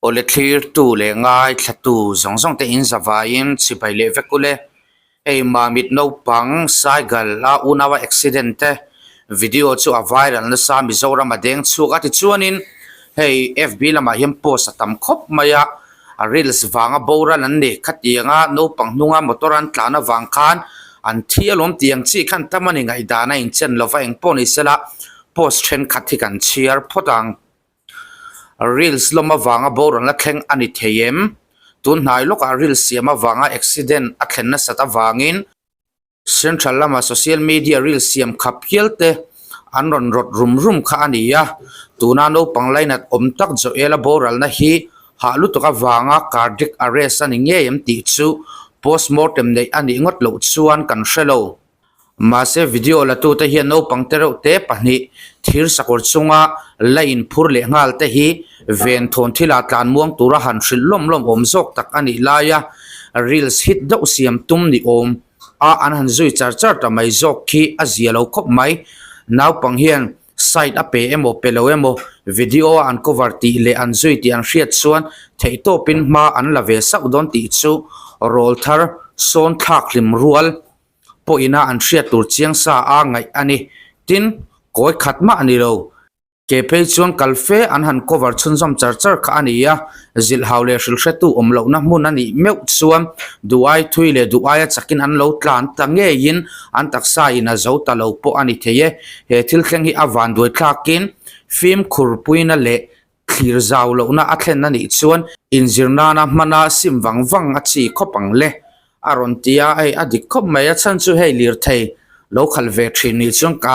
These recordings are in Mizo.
Awle thlirtu leh ngaithlatu zawng zawng te in zavaiin chhibai leh vek ule. Hei Mamit naupang Saigal a unaua accident te video chu a viral nasa Mizoram a deng chhuak a tichuanin hei FB lamah hian post a tam khawp mai a, reels vanga boral an ni. Khatianga naupang hnunga motor an tlan avang khan an thi alawm tih ang chi khan tam a ni ngaihdan a inchen lova engpawh ni sela post thenkhat hi kan chhiar phawt ang. Reels lawm avanga boral a thleng a ni thei em? Tun hnai lawkah reels siam avanga accident a thlen nasat avangin Central lama social media reels siam khap hial te an rawn rawt rum rum kha a ni a. Tuna naupang lainat awm tak Joel-a boralna hi hah lutuk avanga cardiac arrest a ni ngei em tih chu postmortem neih a nih ngawt loh chuan kan hre lo. Mahse video la tute hian naupang te reuh te pahnih thir sakawr chunga la inphur leh nghal te hi ven thawn thila tlan muang tura han hrilh lawm lawm awm zawk tak a nih laia reels hit deuh siam tum ni awm a an han zui char char ta mai zawk khi a zia lo khawp mai. Naupang hian side a pe emaw pe lo emaw video a an cover tih leh an zui tih an hriat chuan theihtawpin hma an la ve sauh dawn tih chu rawl thar sawn thlak hlim rual pawhina an hriat tur chiang sa a ngaih a ni. Tin, kawi khat mah a ni lo. Ke phei chuan kal fe an han cover chhunzawm char char kha a ni a, zilhhau leh hrilhretu awm lohna hmun a nih meuh chuan duh ai thui leh duh aia chakin an lo tlan ta ngeiin an taksa in a zo ta lo pawh a ni thei e. He thil thleng hi a vanduai thlakin fimkhur puina leh Thlir zau lohna a thlen a nih chuan inzir nana hmana sim vang vang a chi khawp ang le a rawn ti a, hei a dik khawp mai a chhan chu hei lirthei lo khalh ve thin nih chuan ka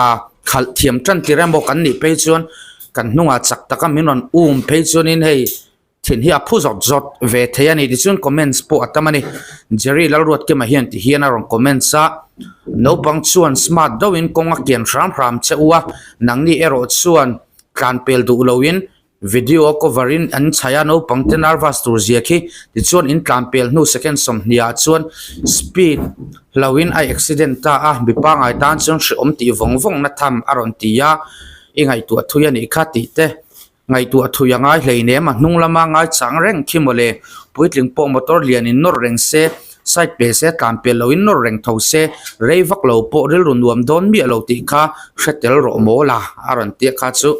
khalh thiam tan tir emaw kan nih phei chuan kan hnungah chak taka min rawn um phei chuanin hei thin hi a phu zawt zawt ve thei a ni tichuan comments pawh a tam a ni Jerry Lalruatkima hian ti hian a rawn comments a naupang chuan smart deuhin kawng a kian hram hram che u a nangni erawh chuan Tlan pel duh loin video a cover in an chhaih a naupang te nervous tur zia khi tichuan in tlan pel hnu second sawmhnih ah chuan speed hlo in a accident ta a mi pangai tan chuan hrehawm tih vawng vawng na tham a rawn ti a i ngaihtuah thui a nih kha tih te ngaihtuah thui a ngai hleinem a hnung lama ngai chang reng khi mawle puitling pawh motor lian in nawr reng se Side pe se tlan pel loin nawr reng tho se, rei vak lo pawh rilru nuam dawn miah lo tih kha hre tel rawh maw la a rawn tia kha chu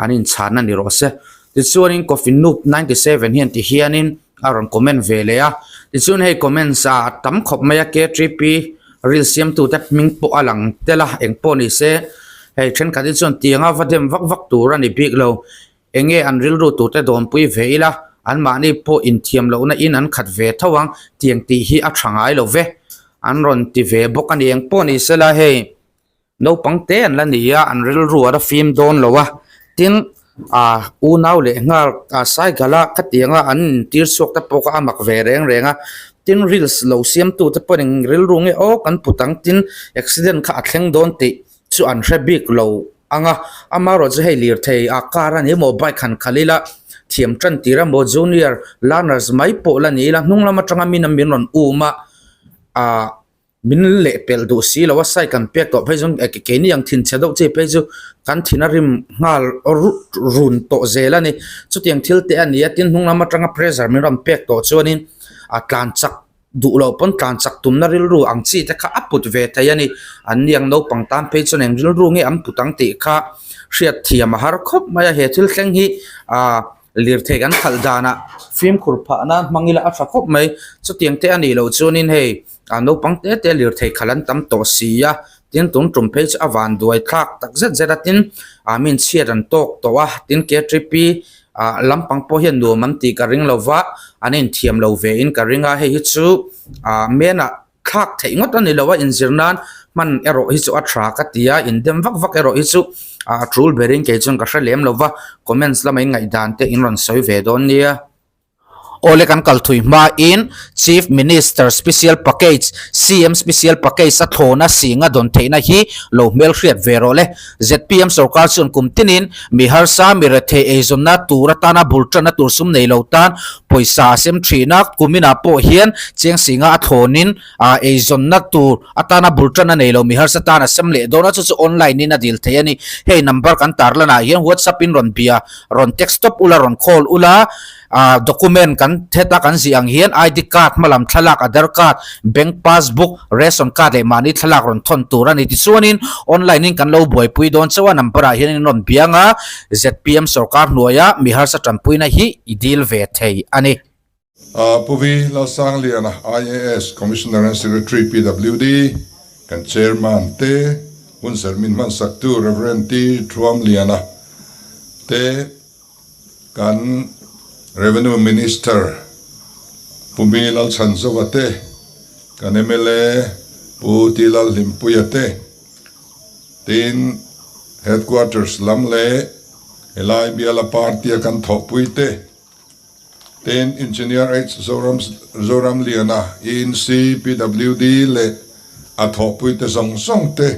an inchhan a ni rawh se. Tichuanin Coffee Noob 97 hian ti hianin a rawn comment ve leh a, tichuan hei comments a tam khawp mai a KTP reel siamtute hming pawh a lang tel a, engpawh ni se hei thenkhat hi chuan tianga va dem vak vak tur a ni bik lo. Enge an rilru turte dawnpui ve ila, anmahni pawh inthiam lohna in an khat ve tho ang tiang tih hi a tha ngai lo ve. An rawn ti ve bawk a ni. Eng pawh ni sela hei naupang te an la ni a, an rilru a la fim dawn lo a. Tin, ah unau leh nghal ah cycle a khatianga an intir chhuak te pawh kha a mak ve reng reng a. Tin, reels lo siamtu te pawhin eng rilru nge aw kan put ang tin accident kha a thleng dawn tih chu an hre bik lo ang a, amaherawh chu hei lirthei a car a ni emaw bike han khalh ila thiam tan tir emaw junior learners mai pawh la ni ila hnung lam atanga min a min rawn um a ah min leh pelh duh si lo a side kan pek tawh phei chuan keini ang thinchhe deuh chi phei chu kan thin a rim nghal run tawh zel a ni chutiang thil te a ni a tin hnung lam atanga pressure min rawn pek tawh chuanin a tlan chak duh loh pawn tlan chak tumna rilru ang chi te kha a put ve thei a ni. An ni ang naupang tan phei chuan eng rilru nge an put ang tih kha hriat thiam a har khawp mai a. He thil thleng hi aaa lirthei kan khalh danah fimkhur phah nan hmang ila a tha khawp mai. Chutiang te a nih loh chuanin hei aa naupang te te lirthei khalh an tam tawh si a, tin tun tum phei chu a van duai thlak tak zet zet a tin aa min chhiat an tawk tawh a, tin K_T_P ah lampang pawh hian nuam an tih ka ring lo va an inthiam lo ve in ka ring a hei hi chu ah men ah thlak theih ngawt a ni lo a inzir nan hman erawh hi chu a tha ka ti a indem vak vak erawh hi chu ah a tul ber in kei chuan ka hre lem lo va comments lama in ngaihdan te in rawn sawi ve dawn nia. Awle kan kal thui hma in Chief Minister Special Package, CM Special Package a thlawna singa dawn theihna hi lo hmelhriat ve rawh le. Zpm sorkar chuan kum tinin mi harsa, mi rethei eizawnna tur atana bul tanna tur sum nei lo tan pawisa a sem thin a, kuminah pawh hian cheng singa a thlawnin eizawnna tur atana bul tanna nei lo mi harsa tan a sem leh dawn a, chu chu online in a dil thei a ni. Hei number kan tarlanah hian WhatsApp in rawn bia, rawn text tawp ula, rawn call ula. Ah document kan heta kan zih ang hian ID card hmalam thlalak Aadhar card, bank passbook, ration card leh mahni thlalak rawn thawn tur a ni. Tichuanin online in kan lo buaipui dawn chauh a number ah hian in rawn biang a, zpm sorkar hnuaia mi harsa tanpuina hi i dil ve thei a ni. Pu Vi Lalsangliana, IAS, Commissioner and Secretary, PWD, kan Chairman te, Hunserh min hmansaktu Rev. T. Thuamliana te, Kan Revenue Minister Pu Mi Lalchhanzova te, kan mla Pu T Lalhlimpuia te, tin Headquarters lam leh helai biala party a kan thawhpui te, tin Engineer H Zoram Zoramliana, ENC, PWD leh a thawhpui te zawng zawng te,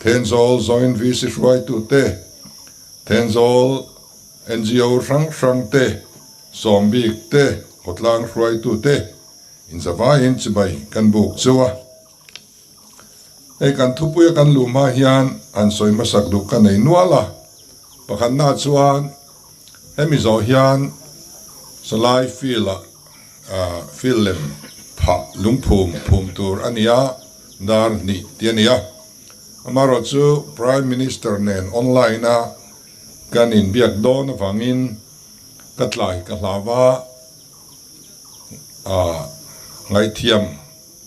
Thenzawl Joint VC hruaitu te, Thenzawl ngo hrang hrang te, Sawmbik te, khawtlang hruaitu te inzavaiin chibai kan buk cheu a. Hei kan thupuia kan luh hma hian han sawi hmasak duh ka nei nual a, pakhatna chuan hemi zawh hian Salai field-ah field lem phah lungphum phum tur a ni a, dar hnih ti a ni a. Amaherawh chu Prime Minister nen online a kan inbiak dawn avangin ka tlai ka hlau a, ngaihthiam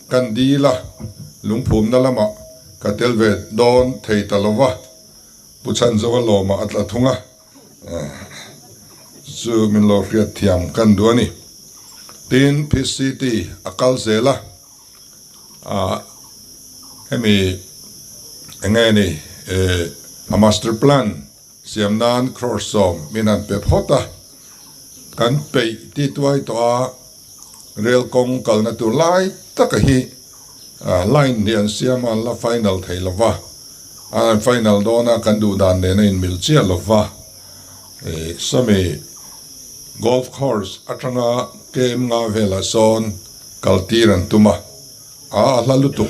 kan dil a, lungphumna lamah ka tel ve dawn thei ta lo va, Pu Chhanzova lawmah a tla thung a. Chu min lo hriat thiam kan duh a ni. Tin, PCT a kal zel a, ah hemi eng nge ni a master plan siam nan crore 10 min han pe phawt a, kan peih ti tuai tawh a, rail kawng kalna tur lai taka hi line hi an siam a, an la final thei lo va. A final dawna kan duh dan nen a inmil chiah lo va, sawmi golf course atanga kem nga velah sawn kal tir an tum a, a a hla lutuk.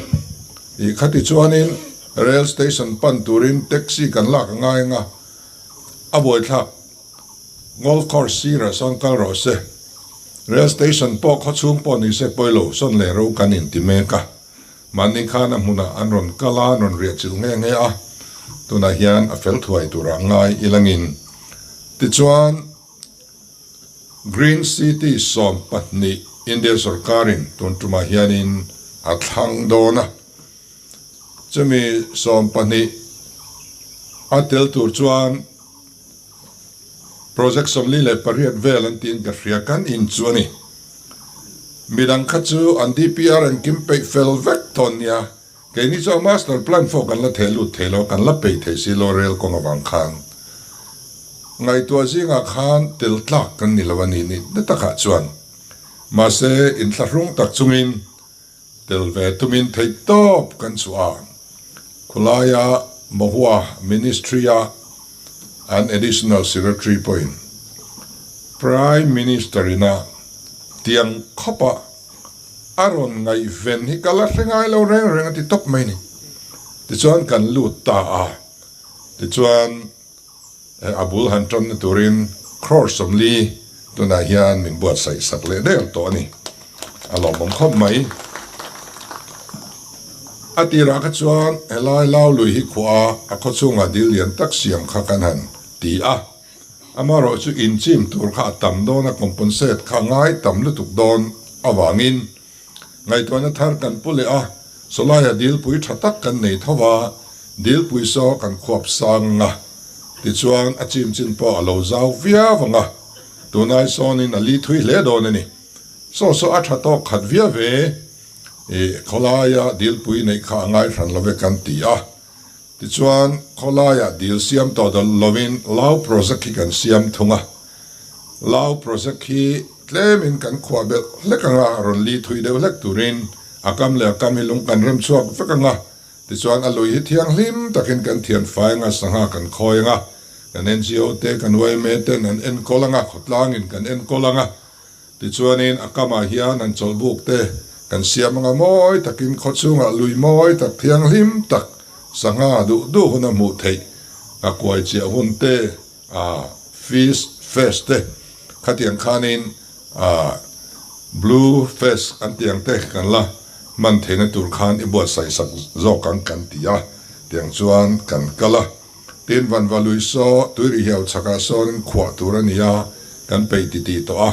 Ih khati chuanin rail station pan turin taxi kan lak a ngai anga a buaithlak golf course sirah sawn kal rawh se, rail station pawh khawchhung pawh ni se pawilo sawn leh ro kan inti mek a. Mahni khan a hmunah an rawn kal a, an rawn riah chilh nghe nghe a, tunah hian a fel thuai turah ngai ilangin. Tichuan, Green City 12 India sorkarin tun tumah hianin a thlang dawn a, chumi 12 a tel tur chuan Project 48 vel an tiin ka hria kan in chu a ni. Midang kha chu an DPR an kim peih fel vek tawh nia, keini chu a master plan fawh kan la theh lut thei lo, kan la peih thei si lo rel kawng avang khan. Ngaihtuah zingah khan tel tlak kan ni lo a ni ni na takah chuan. Mahse inthlahrung tak chungin Tel ve tumin theihtawp kan chhuah a, khawlaia Mahua Ministry-a an Additional Secretary pawhin Prime Minister-ina tiang khawpa a rawn ngaihven hi ka la hre ngai lo reng reng a ti tawp mai ni. Tichuan kan lut ta a, tichuan a bul han tanna turin crore 40 tunah hian min buatsaih sak leh der tawh a ni. A lawmawm khawp mai. A tirah kha chuan helai lau lui hi khuah a, a khaw chhungah dil lian tak siam kha kan han ti a. Amaherawh chu inchim tur kha a tam dawn a, compensate kha a ngai tam lutuk dawn avangin Ngaihtuahna thar kan pu leh a, sawlaia dilpui tha tak kan nei tho va, dilpui saw kan khuap sang ang a, tichuan a chim chin pawh a lo zau viau ang a, tunai sawnin a li thui hle dawn a ni. Saw saw a tha tawk khat viau ve, i khawlaia dilpui neih kha a ngai hran lo ve kan ti a, tichuan khawlaia dil siam tawh dawlh lovin Lau project hi kan siam thung a. Lau project hi tlemin kan khuah belh hlek ang a, rawn li thui deuh hlek turin a kam leh a kam hi lung kan rem chhuak vek ang a, tichuan a lui hi thianghlim takin kan thian fai ang a, sangha kan khawi ang a, kan ngo te, kan yma ten an enkawl ang a, khawtlangin kan enkawl ang a, tichuanin a kamah hian an chawlhbuk te kan siam ang a, mawi takin khawchhungah lui mawi tak thianghlim tak sangha duh duh hun a hmuh theih, a kuai chiah hun te. A fish fest te Khatiang khanin ah blue face an tih ang te kan la hman theihna tur khan i buatsaih sak zawk ang kan ti a, tiang chuan kan kal a. Tin Vanva lui saw tui rihiau chhakah sawnin khuah tur a ni a, kan peih titih tawh a.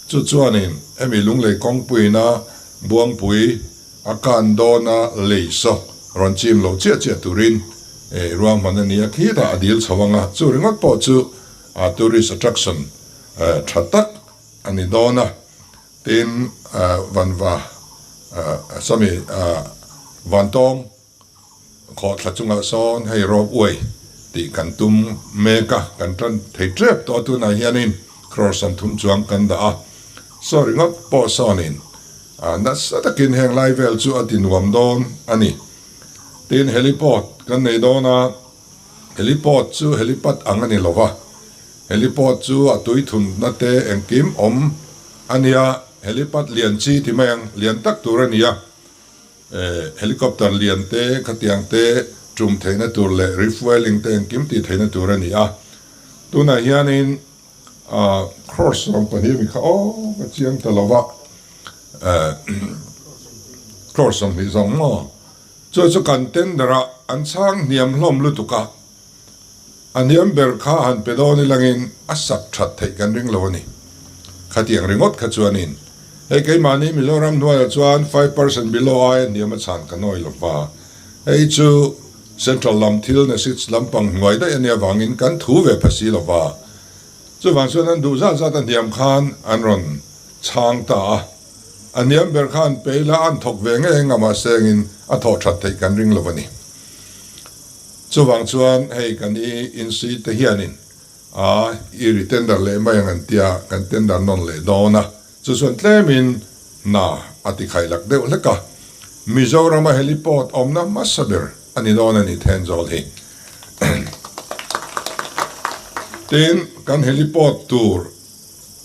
Chu chuanin hemi lunglei kawngpuiina Buangpui a kan dawna lei saw rawn chim lo chiah chiah turin ruahman a ni a, khitah a dil chho ang a, chu ringawt pawh chu tourist attraction tha tak a ni dawn a. Tin Vanva sawmi Vantawng Khawhthla chungah sawn hei rope way tih kan tum mek a, kan tan thei tep tawh a, tunah hianin crore 30 chuang kan dah a, saw ringawt pawh sawnin nasa takin heng lai vel chu a ti nuam dawn a ni. Tin, heliport kan nei dawn a, heliport chu helipad ang a ni lo va, heliport chu a tui thunna te engkim awm a nia, helipad lian chi ti mai ang, lian tak tur a ni a. Helicopter lian te, khatiang te tum theihna tur leh refuelling te engkim tih theihna tur a ni a. Tunah hianin crores 12 mi kha aw ka chiang ta lo va, crores 20 zawng maw? Chu chu kan tender a, an chhang hniam hlawm lutuk a, a hniam ber kha han pe dawn ilangin a sak that theih kan ring lo a ni. Khatiang ringawt kha chuanin hei keimahni Mizoram hnuaiah chuan 5% below aia hniam a chhan ka nawi lo va, hei chu Central lam thil NESIDS lampang hnuai daih a nia vangin kan thu ve pha si lo va. Chuvang chuan an duh zat zat a hniam khan an rawn chhang ta a, a hniam ber khan pe ila an thawk ve ngei eng a mahse engin a thawh that theih kan ring lo a ni. Chuvang chuan hei kan i insi te hianin a i ri tender leh mai ang an tia, kan tender nawn leh dawn a, chu chuan tlemin hna a ti khailak deuh hlek a, Mizorama heliport awmna hmasa ber a ni dawn a ni Thenzawl hi. Tin, kan heliport tur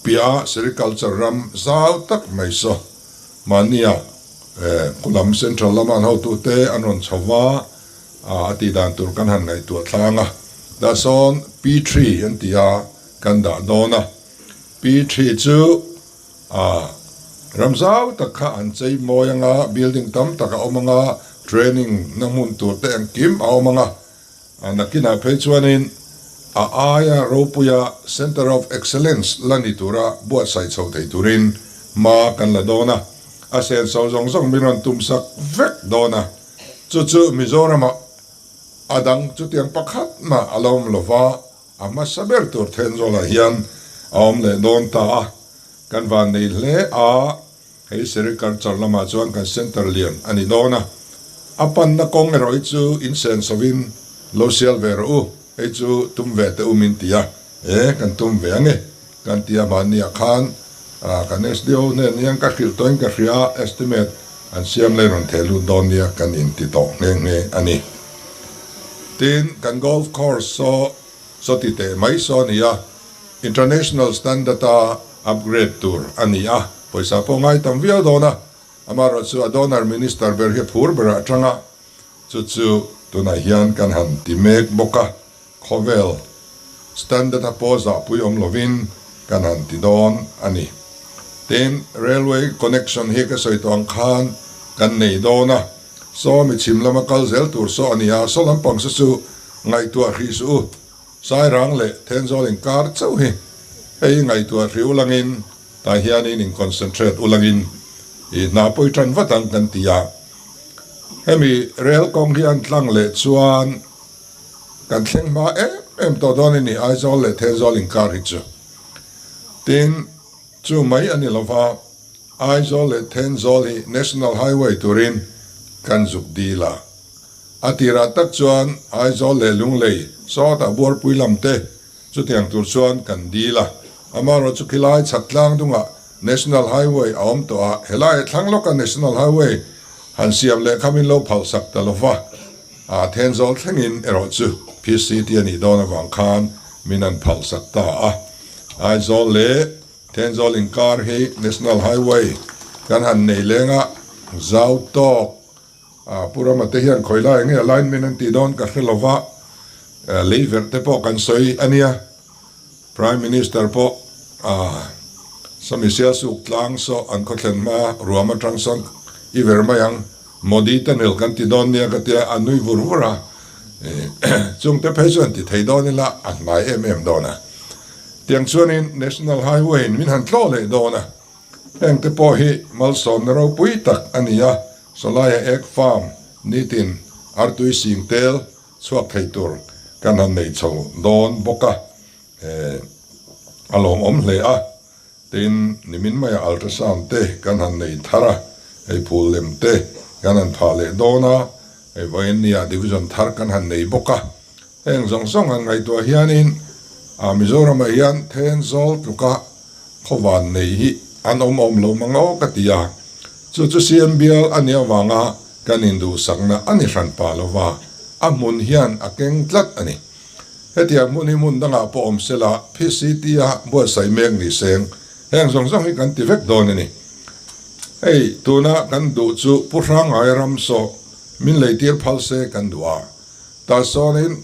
piah sericulture ram zau tak mai saw mahnia Kulam Central lama an hotute an rawn chho va, a tih dan tur kan han ngaihtuah tlang a, dah sawn Pi Tree an ti a, kan dah dawn a. Pi Tree chu a ram zau tak kha an chei mawi ang a, building tam tak a awm ang a, training na hmun tur te engkim a awm ang a, nakinah phei chuanin a aia ropuia Centre of Excellence la ni tura buatsaih chho thei turin hma kan la dawn a, a senso zawng zawng min rawn tumsak vek dawn a. Chu chu Mizoramah a dang chutiang pakhat mah a lo awm lo va, a hmasa ber tur Thenzawlah hian a awm leh dawn ta a. Kan van nei hle a, hei Sericulture lamah chuan kan centre lian a ni dawn a. A panna kawng erawh hi chu insenso-in lo sial ve rawh u, hei chu tum ve teh u min ti a, e kan tum ve ange Kan ti a mahniah khan kan SDO hnen hian ka hrilh tawhin ka hria a, estimate an siam leh rawn theh lut dawn nia kan inti tawh nghe nghe a ni. Tin, kan golf course saw saw ti teh mai saw a ni a, international standard a upgrade tur a ni a, pawisa pawh ngai tam viau dawn a, amaherawhchu chu a donor minister ber hi a phur berah atang a, chu chu tunah hian kan han ti mek bawk a. Khawvel standard a pawh zahpui awm lovin kan han ti dawn a ni. Tin, railway connection hi ka sawi tawh ang khan kan nei dawn a, saw mi chhim lama kal zel tur saw a ni a, saw lampang saw chu ngaihtuah hrih suh u, Sairang leh Thenzawl inkar chauh hi hei ngaihtuah hrih ulangin tah hianin in concentrate ulangin i hna pawi tan vat ang kan ti a. Hemi rail kawng hi an tlang leh chuan Kan thleng hma em em tawh dawn a ni Aizawl leh Thenzawl inkar hi chu. Tin, chu mai a ni lova, Aizawl leh Thenzawl hi National Highway turin kan zuk dil a. A tirah tak chuan Aizawl leh Lunglei sawtah Buarpui lam te chutiang tur chuan kan dil a. Amaherawhchu chu khilai chhak tlang dungah National Highway a awm tawh a, helai thlang lawka National Highway han siam leh kha min lo phalsak ta lova. A Thenzawl thlengin erawh chu PCT a nih dawn avang khan min an phalsak ta a. Aizawl leh Thenzawl inkar hi National Highway kan han nei leng a, zau tawk a Pu Rama te hian khawi lai nge alignment an tih dawn ka hre lo va, lei verh te pawh kan sawi a nia. Prime Minister pawh. A Sami Sialsuk tlang saw an khawthlen hma ruam atang sawn i ver mai ang, Modi tunnel kan ti dawn nia ka tia a nui vur vur a, chungte phei chuan ti thei dawn ila a hnai em em dawn a. Tiang chuanin National Highway in min han tlawh leh dawn a, hengte pawh hi malsawmna ropui tak a ni a, Sawlaia Egg Farm nitin artui sing tel chhuak thei tur kan han nei chho dawn bawk a. A lawmawm hle a, tin nimin maia ultrasound te kan han nei thar a, hei phul lem te kan han phah leh dawn a, hei vawiin nia division thar kan han nei bawk a, heng zawng zawng han ngaihtuah hianin a Mizoramah hian Thenzawl tluka khawvan nei hi an awm awm lo mang aw ka ti a, chu chu CM bial a nih avanga kan induhsakna a ni hran pah lova, a hmun hian a keng tlat a ni. Hetiang hmun hi hmun dangah pawh awm sela PCT-a buatsaih mek ni seng heng zawng zawng hi kan ti vek dawn a ni. Hei tuna kan duh chu Pu Hrangai ram saw min leitir phal se kan duh a, tah sawnin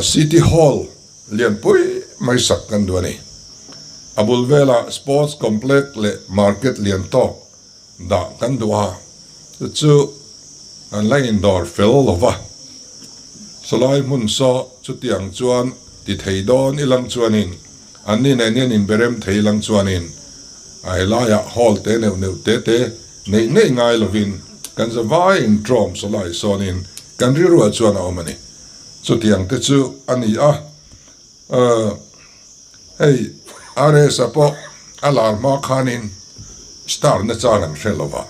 City Hall lianpui mai sak kan duh a ni. A bul velah Sports Complex leh Market lian tawk dah kan duh a, chu chu an la indawr fel lo va. Sawlai hmun saw chutiang chuan ti thei dawn i lang chuanin, anni nen hian inberem thei lang chuanin a helaiah hall te neuh neuh te te neih neih ngai lovin kan zavai intrawm sawlai sawnin kan rilruah chuan a awm a ni. Chutiang te chu a ni a. Hei RS-a pawh a lar hma khanin star na chang an hre lo va,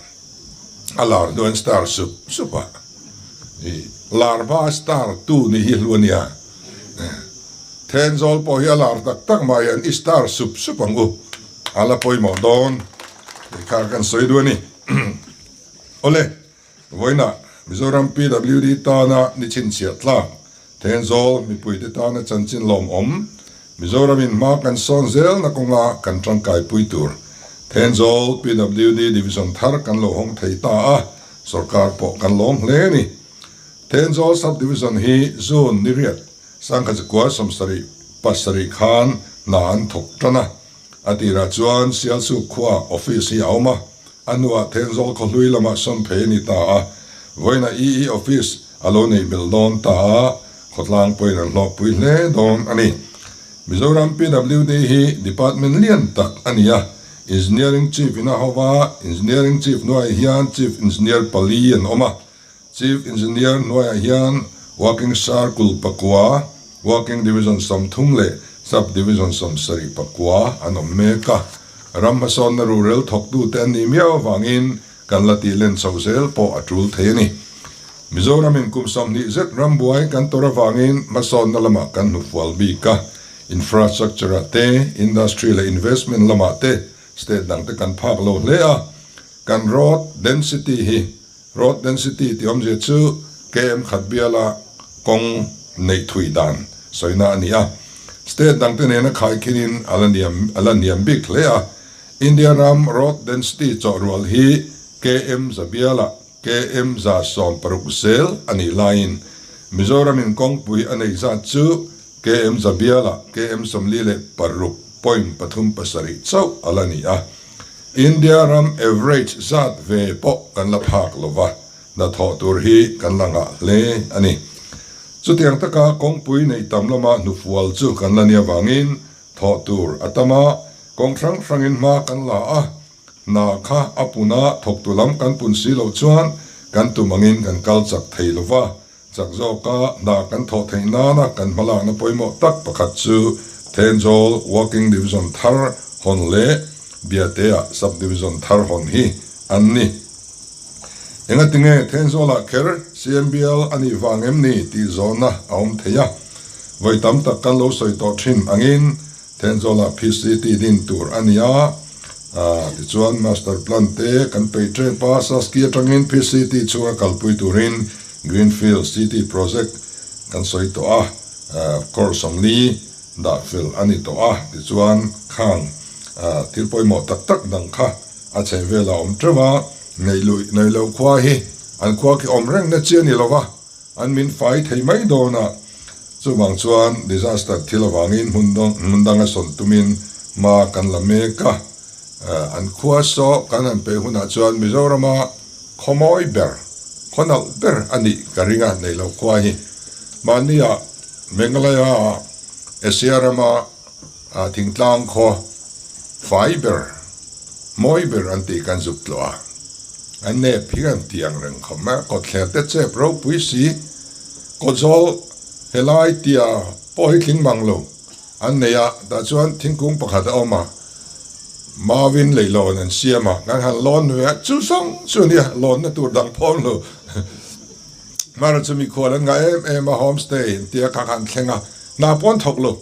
a lar hnuan star sup sup a, i lar hma star tu ni hi hlu a nia. Thenzawl pawh hi a lar tak tak mah hian i star sup sup ang u, a la pawimawh dawn tih kha kan sawi duh a ni. Awle, vawiinah Mizoram PWD tana ni chhinchhiah tlak Thenzawl mipuite tana chanchin lawmawm, Mizoramin hma kan sawn zelna kawnga kan tangkaipui tur Thenzawl PWD Division thar kan lo hawng thei ta a, sorkar pawh kan lawm hle a ni. Thenzawl Sub Division hi June ni riat sangkhatzakua 77 khan hna an thawk tan a, A tirah chuan Sialsuk khua office hi a awm a, a hnuah Thenzawl khawhlui lamah sawn phei a ni ta a, vawiinah EE office a lo neih belh dawn ta a, khawtlang pawhin an hlawkpui hle dawn a ni. Mizoram PWD hi department lian tak a ni a, Engineering Chief in a ho va, Engineering Chief hnuaiah hian Chief Engineer pali an awm a, Chief Engineer hnuaiah hian Working Circle pakua, Working Division 30 leh Sub Division 70 pakua an awm mek a. Ram hmasawnna rurel thawktute an nih miau avangin kan la tih len chhoh zel pawh a tul thei a ni. Mizoramin kum 20 zet rambuai kan tawrh avangin hmasawnna lamah kan hnufual bik a, infrastructure-ah te, industry leh investment lamah te state dangte kan phak lo hle a. Kan road density hi Road density tih awmzia chu KM khat biala kawng neih thui dan sawina a ni a. State dangte nena khaikhinin a la niam a la niam bik hle a. India ram road density chawhrual hi KM za biala KM 160 zel a nih laiin Mizoramin kawngpui a neih zat chu KM za biala KM 46.37 chauh a la ni a. India ram average zat ve pawh kan la phak lo va, hnathawh tur hi kan la ngah hle a ni. Chutiang taka kawngpui neih tam lama hnufual chu kan la nia vangin thawh tur a tam a, kawng hrang hrangin hma kan la a, hna kha a pun a, thawktu lam kan pun si loh chuan kan tum angin kan kal chak thei lo va, Chak zawka hna kan thawh theih nana kan hmalakna pawimawh tak pakhat chu Thenzawl Working Division thar hawn leh Biatea Sub Division thar hawn hi an ni. Engatinge Thenzawlah kher CMBL a nih vang em ni tih zawhna a awm thei a. Vawi tam tak kan lo sawi tawh thin angin Thenzawlah PCT din tur a ni a, tichuan Master Plan te kan peih tep a, Saski atangin PCT chhunga kalpui turin Greenfield City Project kan sawi tawh a, crore 40 dah fel a ni tawh a, tichuan khang thil pawimawh tak tak dang kha a chheh velah a awm teuh a, neihluih neihloh khua hi an khua khi awm reng na chi a ni lo va, an min fai thei mai dawn a, chuvang chuan disaster thil avangin hmun dang hmun danga sawn tumin. Hma kan la mek a, an khua saw kan han peih hunah chuan Mizorama khaw mawi ber, khaw nalh ber a nih ka ring a, neih loh khua hi. Mahnia Meghalaya-ah Asia rama thingtlang khaw fai ber, mawi ber an tih kan zuk tlawh a, an nep hi an ti ang reng khawp mai a, kawtthler te chep ropui si, kawtzawl helai tia pawh hi tling mang lo. An nei a, tah chuan thingkung pakhat a awm a, mauin leihlawn an siam a, kan han lawn ve a, chu zawng chu a nia, lawnna tur dang pawh lo. Hmara chu mikhual an ngah em em a, homestay an tia kha kha an thleng a, hna pawh an thawk lo,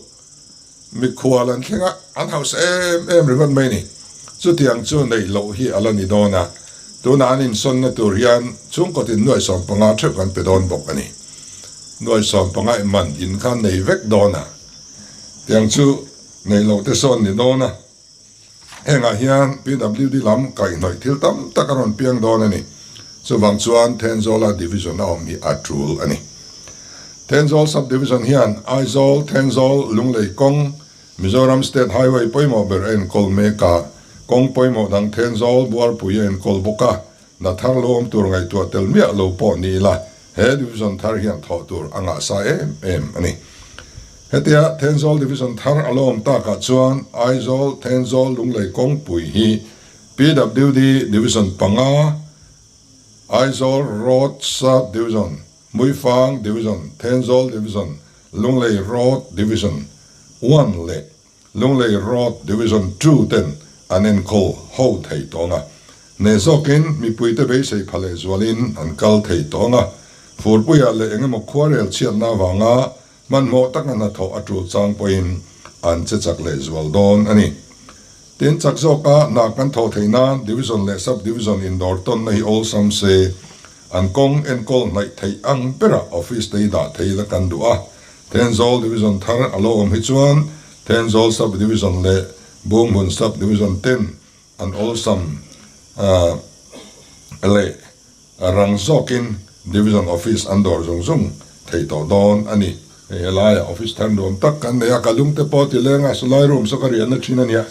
mikhual an thleng a, an hausa em em ringawt mai a ni. Chutiang chu neih loh hi a la ni dawn a, tunah an insawnna tur hian chhungkaw tin nuaih 15 theuh kan pe dawn bawk a ni. Nuaih 15 man in kha nei vek dawn a. Tiang chu neih loh te sawn ni dawn a, hengah hian PWD lam kaihhnawih thil tam tak a rawn piang dawn a ni. Chuvang chuan Thenzawla Division a awm hi a tul a ni. Thenzawl Sub-Division hian Aizawl, Thenzawl, Lunglei kawng, Mizoram State Highway pawimawh ber a enkawl mek a, kawng pawimawh dang Thenzawl, Buarpui a enkawl bawk a, hna thar lo awm tur ngaihtuah tel miah lo pawh ni ila, He Division thar hian thawh tur a ngah sa em em a ni. Hetia Thenzawl Division thar a lo awm takah chuan Aizawl, Thenzawl, Lunglei kawngpui hi PWD Division panga, Aizawl Road Sub Division, Hmuifang Division, Thenzawl Division, Lunglei Road Division one leh Lunglei Road Division Two ten an enkawl ho thei tawng a, hneh zawkin mipuite beisei pha leh zualin an kal thei tawng a, furpuiah leh engemaw khuarel chhiatna avanga hmanhmawh taka hnathawh a tul chang pawhin an che chak leh zual dawn a ni. Tin, chak zawka hna kan thawh theih nan Division leh Sub Division indawr tawnna hi awlsam se, an kawng enkawl hnaih theih ang berah office te hi dah thei la kan duh a, Thenzawl Division thar a lo awm hi chuan Thenzawl Sub Division leh Bunghmun Sub Division ten an awlsam leh rang zawkin Division Office an dawr zung zung thei tawh dawn a ni. Hei helaiah office thar nuam tak kan nei a, ka lung te pawh ti leng a, sawlai room saw ka riahna thin a nia.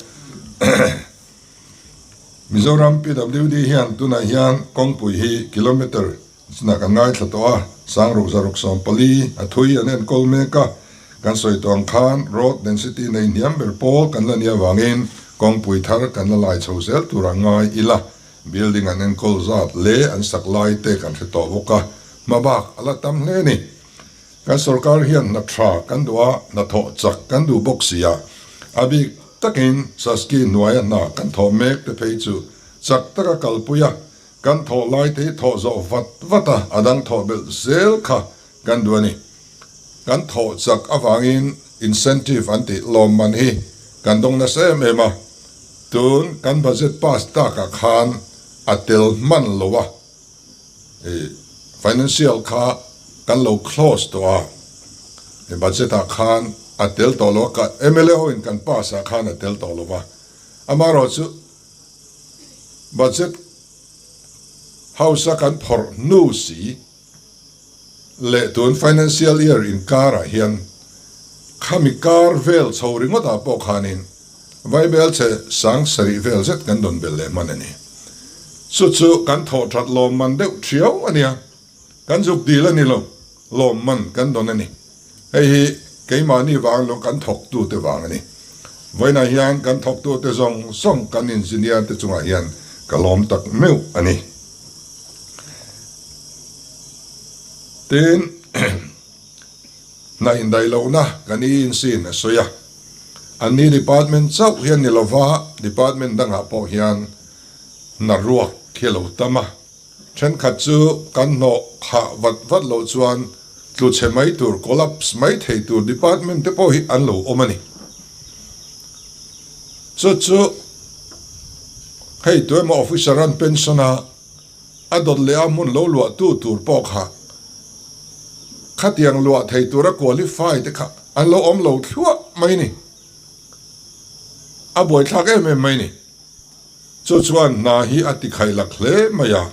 Mizoram PWD hian tunah hian kawngpui hi kilometre China kan ngaithla tawh a, Sangruk zaruk 14 a thui an enkawl mek a, kan sawi tawh ang khan road density nei hniam ber pawl kan la nih avangin kawngpui thar kan la lai chho zel tur a ngai ila, building an enkawl zat leh an sak lai te kan hre tawh bawk a, hma bak a la tam hle a ni. Kan sorkar hian hna tha kan duh a, hnathawh chak kan duh bawk si a, a bik takin Saski hnuaia hna kan thawh mek te phei chu chak taka kalpui a, Kan thawh lai te hi thawh zawh vat vat a, a dang thawh belh zel kha kan duh a ni. Kan thawh chak avangin incentive an tih lawmman hi kan dawng nasa em em a, tun kan budget pass takah khan a tel hman lo a, financial kha kan lo close tawh a, budget ah khan a tel tawh lo a, mla ho in kan pass ah khan a tel tawh lo va, amaherawhchu Budget House-a kan phawrh hnu si leh tun financial year inkarah hian khami kar vel chho ringawtah pawh khanin vaibel che sang sarih vel zet kan dawn belh leh hman a ni. Chu chu kan thawh that lawmman deuh thiau a nia. Kan zuk dil a ni lo, lawmman kan dawn a ni. Hei hi keimahni vang lo kan thawktute vang a ni. Vawiinah hian kan thawktute zawng zawng kan engineer te chungah hian ka lawm tak meuh a ni. Tin, hna indaih lohna kan ENC in a sawi a, anni department chauh hian ni lova department dangah pawh hian hna ruak hi a lo tam a. Thenkhat chu kan hnawh khah vat vat loh chuan tlu chhe mai tur, collapse mai thei tur department te pawh hi an lo awm a ni. Chu chu hei tuemaw officer an pension a, a dawt leh a hmun lo luah tu tur pawh kha khatiang luah thei tura qualify te kha an lo awm lo thluah mai ni. A buaithlak em em mai ni. Chu chuan hna hi a ti khailak hle mai a,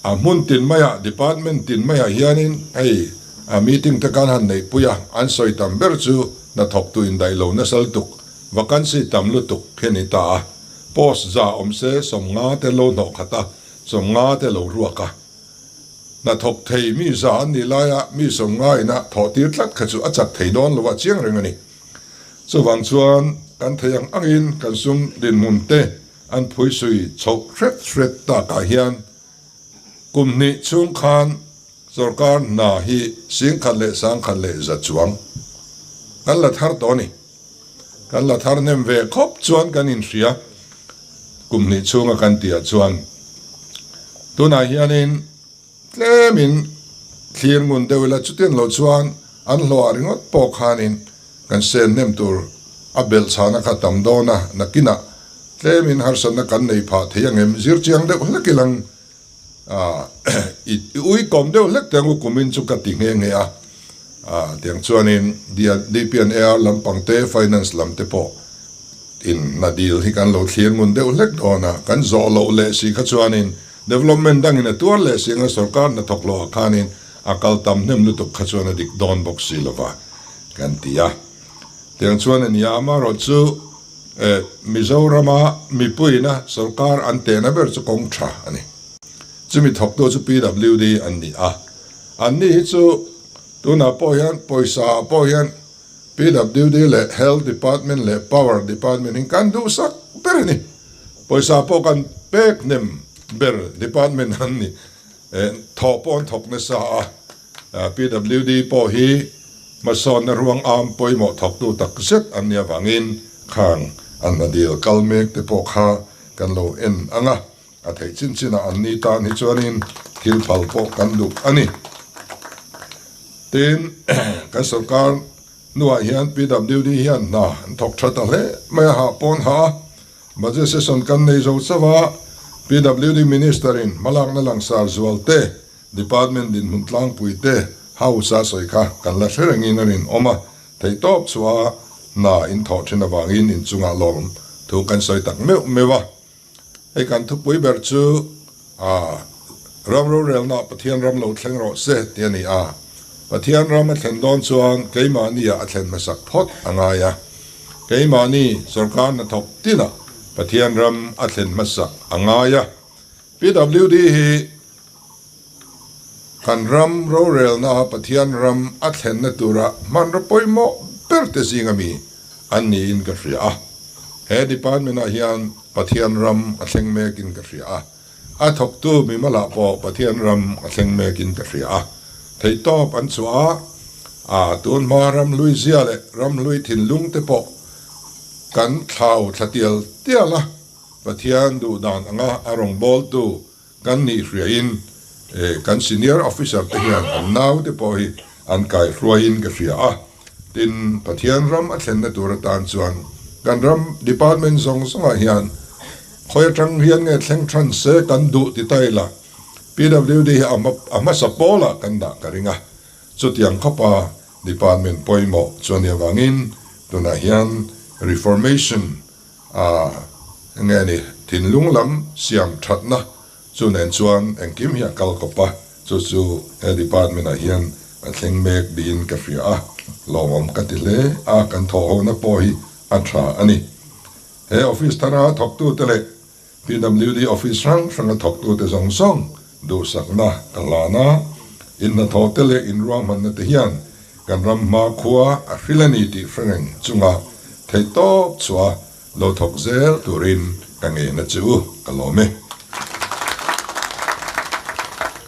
a hmun tin maiah, department tin maiah hianin hei a meeting te kan han neihpui a, an sawi tam ber chu. hnathawktu indaih lo nasa lutuk, vacancy tam lutuk hi a ni ta a. Post za awm se 50 te lo hnawh khat a, 50 te lo ruak a. Hnathawk thei mi za an nih laia mi 50 ina thawh tir tlat kha chu a chak thei dawn lo a chiang reng a ni. Chuvang chuan kan thei ang angin kan sum dinhmun te an phuisui chhoh hret hret takah hian kum hnih chhung khan Sorkar hna hi 11,100 chuang kan la thar tawh a ni. Kan la thar hnem ve khawp chuan kan inhria kum hnih chhunga kan tihah chuan tunah hianin tlemin thlir ngun deuh ila chutiang loh chuan an hlawhah ringawt pawh khanin kan sen hnem tur a belh chhana kha tam dawn a, nakinah tlemin harsatna kan nei phah thei ang em zir chiang deuh hlek ilang I ui kawm deuh hlek teh ang u kumin chu ka ti nghe nghe a, tiang chuanin DPNAR lampang te finance lam te pawh in hna dil hi kan lo thlir ngun deuh hlek dawn a, kan zawh loh leh si kha chuanin development dangin a tuar leh si anga sorkar hnathawk loh ah khanin a kal tam hnem lutuk kha chuan a dik dawn bawk si lova kan ti a, tiang chuan a nia amaherawhchu. Mizorama mipuiina sorkar an tehna ber chu kawng tha a ni. Chumi thawktu chu PWD an ni a. Anni hi chu tunah pawh hian pawisa ah pawh hian PWD leh Health Department leh Power Department hi kan duhsak ber a ni. Pawisa pawh kan pek hnem ber department an ni. Thawh pawh an thawk nasa a. PWD pawh hi hmasawnna ruang am pawimawh thawktu tak zet an nih avangin khang an hna dil kal mek te pawh kha kan lo en ang a, a theih chin chinah an ni tan hi chuanin thil phal pawh kan duh a ni. Tin, kan sorkar hnuah hian PWD hian hna an thawk tha ta hle mai a, hah pawn hah a, Budget session kan nei zo chauh a, PWD Minister in hmalakna langsar zual te, Department dinhmun tlangpui te House a sawi kha kan la hre rengin a rinawm a, theihtawp chhuah a hna in thawh thin avangin inchungah lawm thu kan sawi tak meuh meuh a. Hei kan thupui ber chu a ram rorelna Pathian ram lo thleng rawh se tih a ni a, Pathian ram a thlen dawn chuan keimahniah a thlen hmasak phawt a ngai a, keimahni sorkar hnathawk tinah Pathian ram a thlen hmasak a ngai a, PWD hi Kan ram rorelna Pathian ram a thlenna tura hmanraw pawimawh ber te zinga mi an niin ka hria a. He department ah hian Pathian ram a thleng mekin ka hria a. A thawktu mimalah pawh Pathian ram a thleng mekin ka hria a. Theihtawp an chhuah a, a tun hma ram hlui zia leh ram hlui thinlung te pawh kan thlau thla tial tial a. Pathian duhdan anga a rawngbawltu kan nih hriain kan senior officer te hian an naute pawh hi an kaihruaiin ka hria a. Tin, Pathian ram a thlenna tur atan chuan kan ram department zawng zawngah hian khawi atang hian nge thleng than se kan duh ti ta ila PWD hi a hmasa pawlah kan dah ka ring a. Chutiang khawpa department pawimawh chuan nih avangin tunah hian reformation A, nge ni, thinlung lam siam thatna chu nen chuan engkim hi a kal kawp a, chu chu he department ah hian a thleng mek niin ka hria a, lawmawm ka ti hle a, kan thawhhona pawh hi a tha a ni. He office thara thawktute leh PWD office hrang hranga thawktute zawng zawng duhsakna ka hlan a, inhnathawhte leh inruahmanna te hian kan ram hmakhua a hril a ni tih hre reng chunga theihtawp chhuah lo thawk zel turin ka ngeina chu ka lawm e.